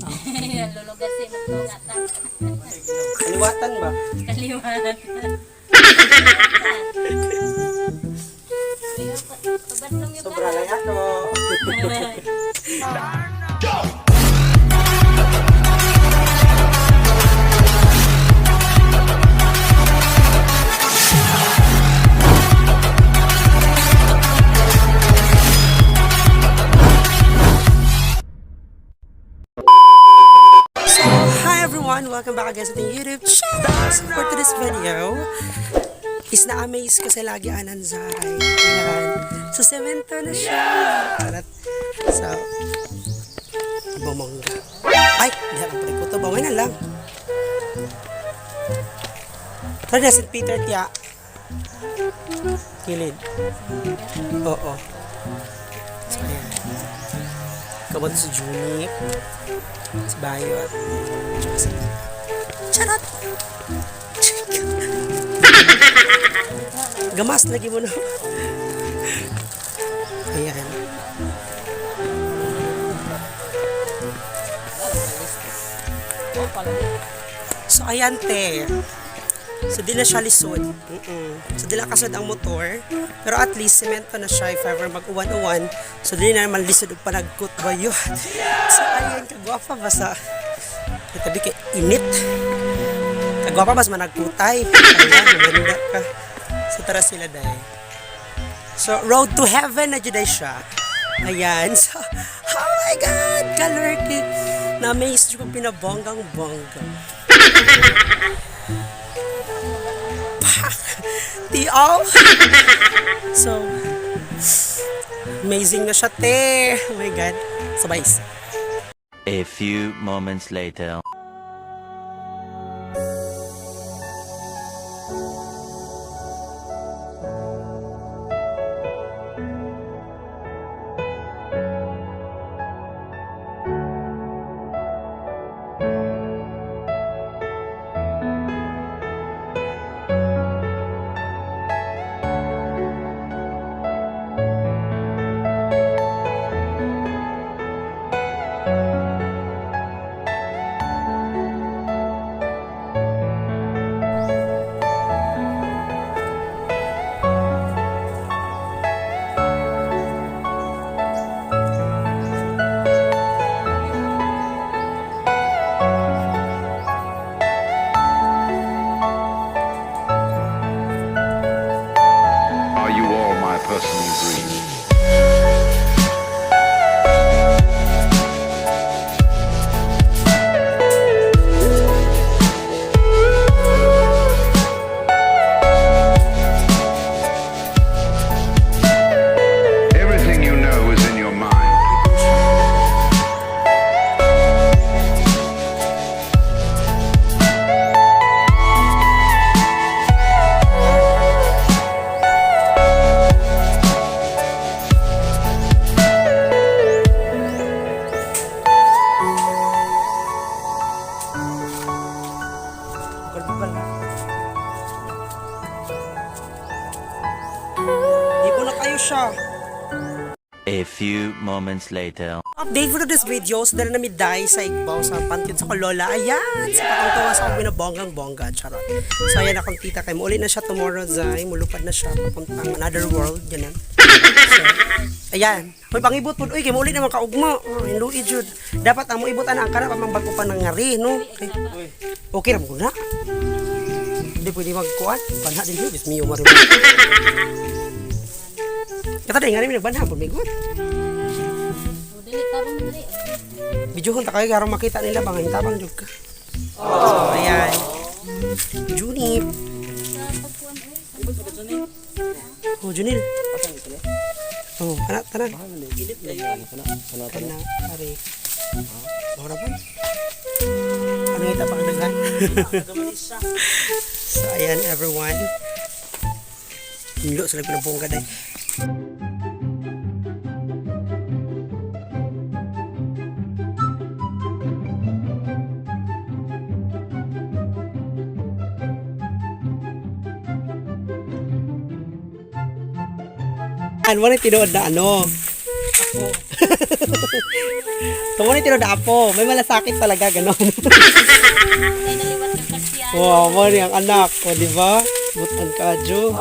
Lulugas eh, magtunga ta. Kaliwatan ba? Kaliwat. Pabatlong yung Sobra lang ako. So, hi everyone! Welcome back again sa ating YouTube channel! So, for today's video, is na-amaze ko sa lagi anan Zay. Ayan. So, semento na siya. Arat. So, bumongga. Ay, hindi ako pala ko to. Bawin na lang. Tara na, St. Peter, tiya. Kilid. Oo. So, ayan. Kabot si Junie. Si Bayot. Tsaka si Tita. Charot! Gamas lagi mo na. Ayan. So, ayan te. So, di na siya lisod. So, di na kasod ang motor. Pero at least, semento na siya if ever mag-uwan-uwan. So, di na naman lisod og panagkot ba yun. So, ayan, kagwapa ba sa... Itabi kay init. Kagwapa mas managkutay. Ayan, maganda ka. So, tara sila day. So, road to heaven na jud ay siya. Ayan. So, oh my God! Kalurki! Na-amaze ko pinabonggang bongga. Pak! T.O. So, amazing na siya, te. Oh my God. Sabay. A few moments later. Are you all my personal dreams? Everything you know is in your mind. Pala. Di po na kayo siya. A few moments later. Update for this video, so dala nami dai sa Igbaw, sa pantin sa Kolola. Ayan, sa patong-tawa sa akong binabonggang bongga, charot. So ayan akong tita kay Muli na siya tomorrow, Zay. Mulupad na siya, papuntang another world, ganun. So, ayan. Hoy, pangibot po. Uy, kay muli naman kaugma. Oh, hinlui jud. Dapat ang moibot ana ang kana pamang bago pa nangari, no? Okay, okay ra mo na. Hindi pwede magkuan. Panha din yun. Diyos mio, marin. Kata din, nga rin, nagbanha po, may good. Dili, tabang dili. Videohon ta kayo aron makita nila bang hintabang jud ka. So, ayan. Junip. Oh, Junil. Oh, kana tanan. Kana are. Mao ra po. Ano ita pa daghan? So ayan everyone. Hilo sila pinabongga day. Ano wala tinuod na ano. Ako. Tumo ni tinuod apo, may malasakit talaga ganon. Ay, naliwat kang kasyan. Wow, mo ni ang anak, o di ba? Butan ka, Jo.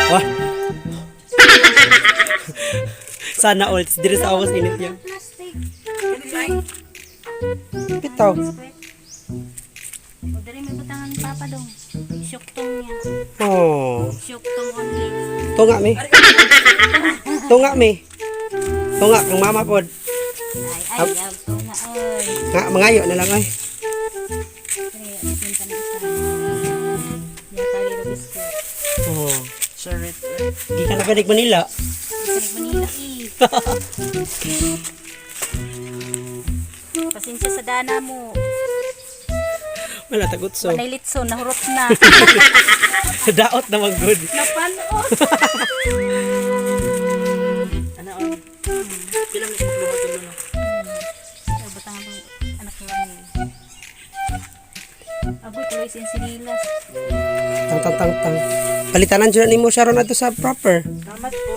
Wah. Sana all diri sa awas init niya. Plastic. Bitaw. O, dali may butangan ni Papa dong. Syuktong niya. Oh. Syuktong only. Tunga mi. Tunga mi. Tunga kang mama pod. Ay, ay, yaw, tunga, oy. Nga mangayo na lang ay. Pre, atin pa na isa. Yata yung biscuit. Oh. Di ka na pwede Manila. Sa Manila, eh. Pasensya sa dana mo. Wala tagot so. Panay litson, nahurot na. Daot naman good. Napanos. Ano ay? Pila man siya magluhat no. Ay, butang ang anak ni Ramil. Aboy, tuloy sa sinilas. Tang tang tang tang. Palitanan jud nimo siya ron ato sa proper. Salamat po.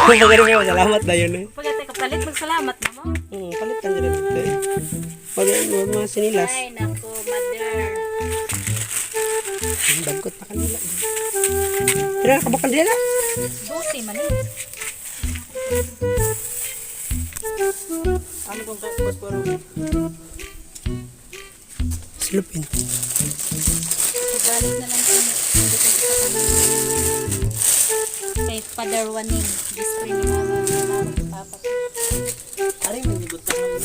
Kung magano mo salamat na yun eh. Pagkatay kapalit, magsalamat na mo. Palitan jud dito. Eh. Pag mga sinilas. Ay, naku, mother. Dagkot pa kanila. Pero nakabukal nila. 12 man eh. Ano kung tapos pero Silupin. Galit na lang kami. Hindi ko isa kami. Kay Father Juaning, best friend ni Mama, ni Mama, ni Papa. ari may gibutangan.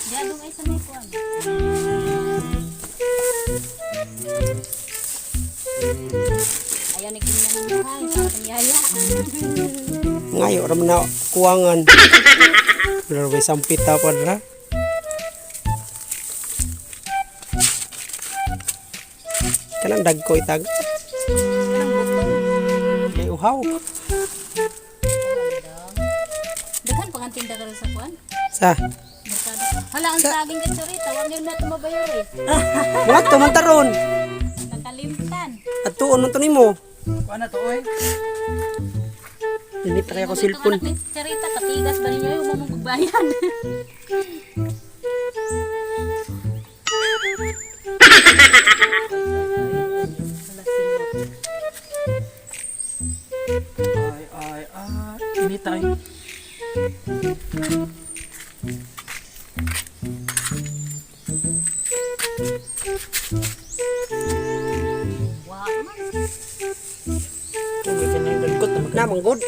Diyan dong ay sa may kuwan. Ayaw ni Kimna ninyo ha, sa atong yaya. Ngayo ra man na kuwangan. Pero may sampita pa ra. Kanang dagko itag. Kanang butong. Kay uhaw. Daghan pang ang tinda karon sa kuwan. Sa. Merkado. Hala, ang saging ka sorry, tawag yun na tumabayo eh. Mga to man taron. Nakalimtan. At tuon man to nimo. Kuan na to oy. Init na kaya ko Itong cellphone. anak ni Charita, katigas ba ninyo yung mamong pagbayan? Wala singot. Ay ay ay. Init ay. Wa man. Dagkot na Na manggod.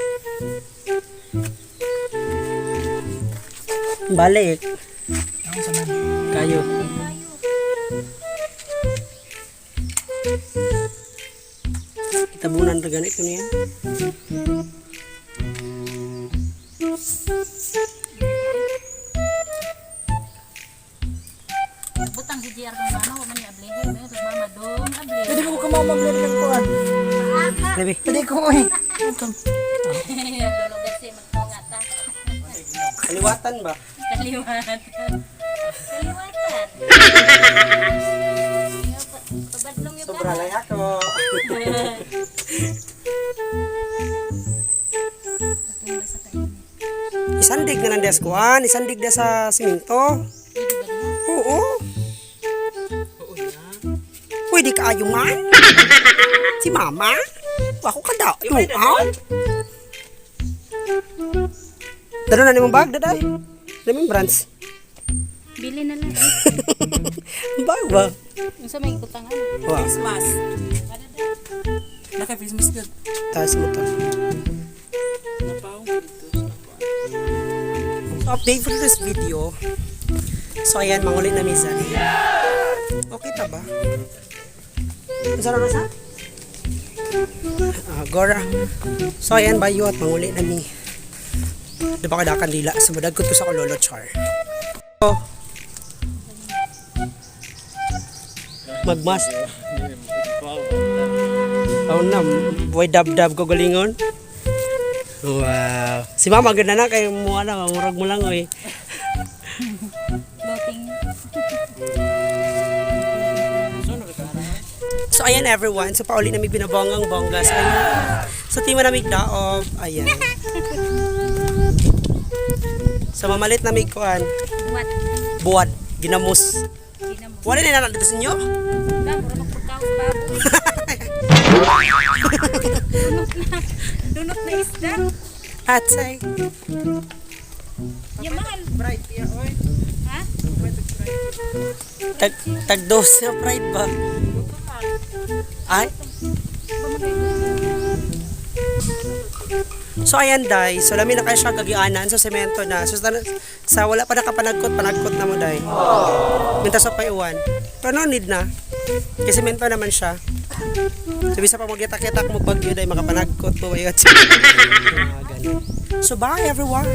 Balik. Ang sa man. Kayo. Kitabunan ra ganito niya. Butang si JR kang mama, wa man ni ablehe. May sa mama dong able. Pwede mo ko mama ng kuan. Labi. Pwede ko oy. Lolo kasi magtunga ta. Kaliwatan ba? Kaliwatan. Kaliwatan. Pabadlong yung Sobra lay ako. Natumba sa kainit. Isandig na lang des Iskuan, isandig na sa simento. Pwede ba diha? Oo. Pwede kaayo man. Si mama. Ako ka daw. Tuaw. Dalo na nimong bag, daday. Remembrance. Bili na lang. Eh. Bag ba? Unsa may butang ano? Wa. Christmas. Naka-Christmas na. Taas mo to. Napaw dito. So, update for this video. So, ayan, manguli na misa. Okay ta ba? Ang sarap na sa? Ah, Gora. So, ayan, bayo at manguli na mi. Di ba kada kandila? So, madagkot ko sa ko lolo char. Oh. Magmas. Oh na, boy dab-dab ko galingon. Wow. Si mama ganda na kay mo ana, murag mo lang oy. Floating. So ayan everyone, so pauli na may binabonggang bongga. So ayan. So tima na may daob, ayan. So mamalit na may kuan, What? buwad, ginamos. Ginamo. Wala na na dito sa inyo? Da, mura magpagkaos baboy. Dunot na. Dunot na isda. Atay. Ya mahal. Bright yeah, oy. Ha? Tag tag dos sa pride ba? Ay. So ayan day, so lami na kayo siya gagianan sa semento na. So sa wala pa nakapanagkot, panagkot na mo day. Minta sa paiwan. Pero no need na. Kasi semento naman siya. So bisa pa magyatak-yatak mo bagyo day makapanagkot mo bayot. Mga ganun. So bye everyone.